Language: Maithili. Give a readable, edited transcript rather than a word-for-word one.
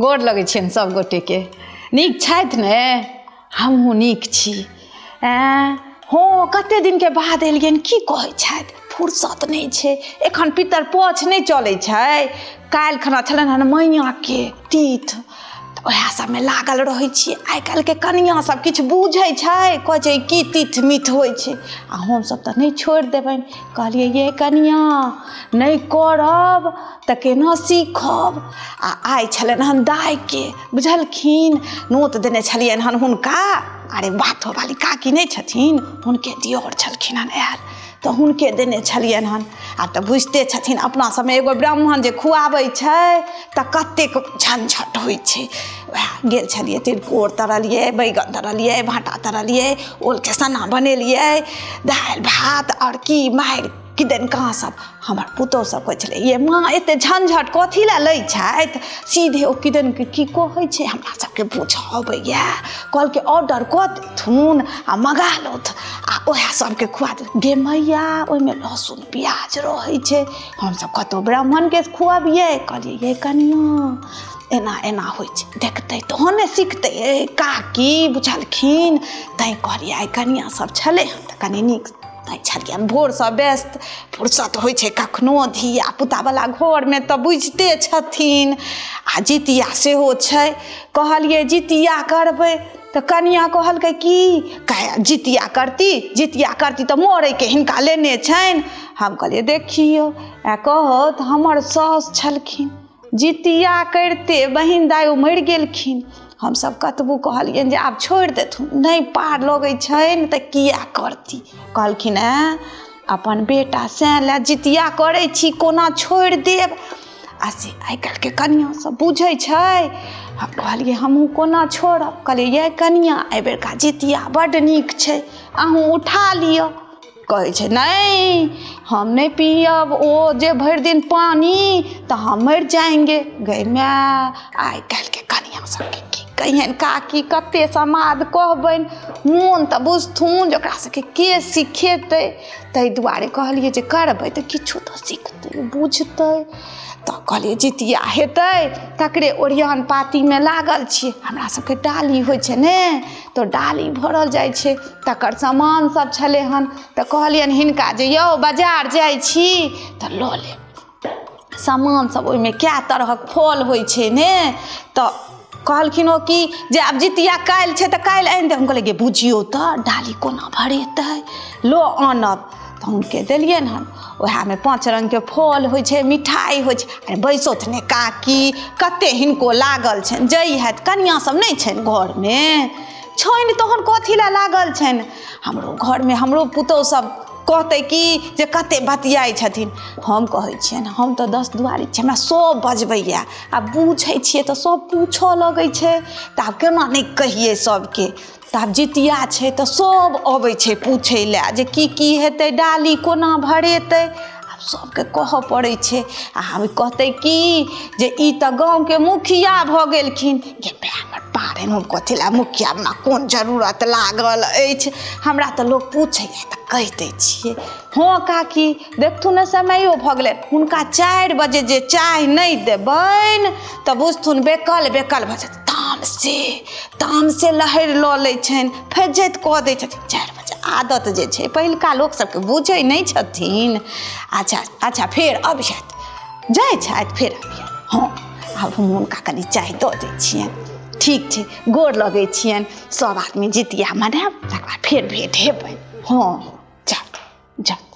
गोर लगै छियनि सभ गोटेके। नीक छथि ने? हमहूँ नीक छी। एँ हँ, कते दिनके बाद एलियनि। की कहै छथि, फुर्सत नहि छै एखन, पितर पछ नहि चलै छै। काल्हि खना छलनि हन मैयाके तीथ, तऽ उएह सबमे लागल रहै छियै। आइ काल्हिके कनिआँ सब किछु बुझै छै? कहै छै की तीथ मीथ होइ छै। आ हमसब तऽ नहि छोड़ि देबनि। कहलियै, ये कनिआँ, नहि करब तऽ केना सीखब? आ आइ छलनि हन दाइके, बुझलखिन, नोत देने छलियनि हन हुनका। अरे बाथोवाली काकी नहि छथिन, हुनके दिअर छलखिन हन आयल, तऽ हुनके देने छलियनि हन। आब तऽ बुझिते छथिन, अपना सबमे एगो ब्राह्मण जे खुआबै छै तऽ कतेक झंझट होइ छै। वएह गेल छलियै, तिलकोर तरलियै, बैगन तरलियै, भाँटा तरलियै, ओलके सन्ना बनेलियै, दालि भात आओर की मारि किदन कहाँ सब। हमर पुतहु सब कहै छलै, ये माँ, एते झंझट कथी लए लै छथि? सीधे ओ किदनके की कहै छै, हमरा सबके बुझऽ अबैए। कहलकै ऑर्डर कऽ देथुन आ मगा लौथ आ ओएह सबके खुआ दे। गे मैया, ओहिमे लहसुन प्याज रहै छै, हमसब कतहु ब्राह्मणके खुअबियै? कहलियै, ये कनिआँ, एना एना होइ छै, देखतै तहन ने सिखतै ए काकी, बुझलखिन। तैँ कहलियै, आइ कनिआँ सब छलै हँ तऽ कनि नीक तैँ छलियनि भोरसँ व्यस्त। फुर्सत होइ छै कखनो धिया पुतावला घरमे तऽ बुझिते छथिन। आ जितिया सेहो छै। कहलियै जितिया करबै, तऽ कनिआँ कहलकै की जितिया करती? जितिया करती तऽ मरैके हिनका लेने छनि। हम कहलियै, देखियौ, आ कहत हमर साउस छलखिन, जितिया करिते बहिन दाइ ओ मरि गेलखिन। हमसभ कतबो कहलियनि जे आब छोड़ि देथुन, नहि पार लगै छनि तऽ किया करती? कहलखिन, एँ, अपन बेटा सएह लए जितिया करै छी, कोना छोड़ि देब? आ से आइ काल्हिके कनिआँ सब बुझै छै? हम कहलियै, हमहूँ कोना छोड़ब? कहलियै, यै कनिआँ, एहिबेरका जितिया बड्ड नीक छै, अहूँ उठा लिअ। कहै छै, नहि, हम नहि पियब, ओ जे भरि दिन पानि तऽ हम मरि जाएंगे। गै माय, आइ काल्हिके कनिआँ सबके की कहियनि काकी, कते समाद कहबनि? मोन तऽ बुझथुन जे ओकरा सबके के सिखेतै? ताहि दुआरे कहलियै जे करबै तऽ किछु तऽ सिखतै बुझतै। तऽ कहलियै जितिया हेतै, तकरे ओरियान पातीमे लागल छियै। हमरा सबके डाली होइ छै ने, तऽ डाली भरल जाइ छै, तकर सामान सब छलै हन। तऽ कहलियनि हिनका जे यौ, बाजार जाइ छी तऽ लऽ लेब सामान सब, ओहिमे कए तरहक फल होइ छै ने। तऽ कहलखिन ओ कि जे आब जितिया काल्हि छै तऽ काल्हि आनि देब। हम कहलियै, गे बुझियौ तऽ डाली कोना भरेतै? लऽ आनब। तऽ हुनके देलियनि हन। उएहमे पाँच रङ्गके फल होइ छै, मिठाइ होइ छै। अरे बैसौथ ने काकी, कते हिनको लागल छनि। जइ हैत कनिआँ सब नहि छनि घरमे? छनि, तहन कथी लए लागल छनि? हमरो घरमे हमरो पुतहु सब कहतै कि जे कते बतियाइ छथिन। हम कहै छियनि, हम तऽ 10 दुआरी छी, हमरा सब बजबैया। आ बुझै छियै तऽ सब पूछऽ लगै छै, तऽ आब केना नहि कहियै सबके? तऽ आब जितिया छै तऽ सब अबै छै पूछै लए जे की की हेतै, डाली कोना भरेतै। आब सबके कहऽ पड़ै छै। आ हम कहतै की जे ई तऽ गाँवके मुखिया भऽ गेलखिन। गे माय हमर पारनि, हम कथी लए मुखिया? हमरा कोन जरूरत लागल अछि? हमरा तऽ लोक पूछैए तऽ कहि दै छियै। हँ काकी, देखथुन ने, समयो भऽ गेलै। हुनका 4 बजे जे चाय नहि देबनि तऽ बुझथुन बेकल बेकल भऽ जेतै। तामसे तामसे लहरि लऽ लै छनि, फज्झति कऽ दै छथिन। 4 बजे आदत जे छै पहिलुका लोक सबके, बुझै नहि छथिन। अच्छा अच्छा, फेर अबिहथि, जाइ छथि, फेर अबिहथि। हँ, आब हम हुनका कनि चाय दऽ दै छियनि। ठीक छै, गोर लगै छियनि। सब आदमी जितिया मनायब, तकर बाद फेर भेँट हेबै। हँ, जाउ जाउ।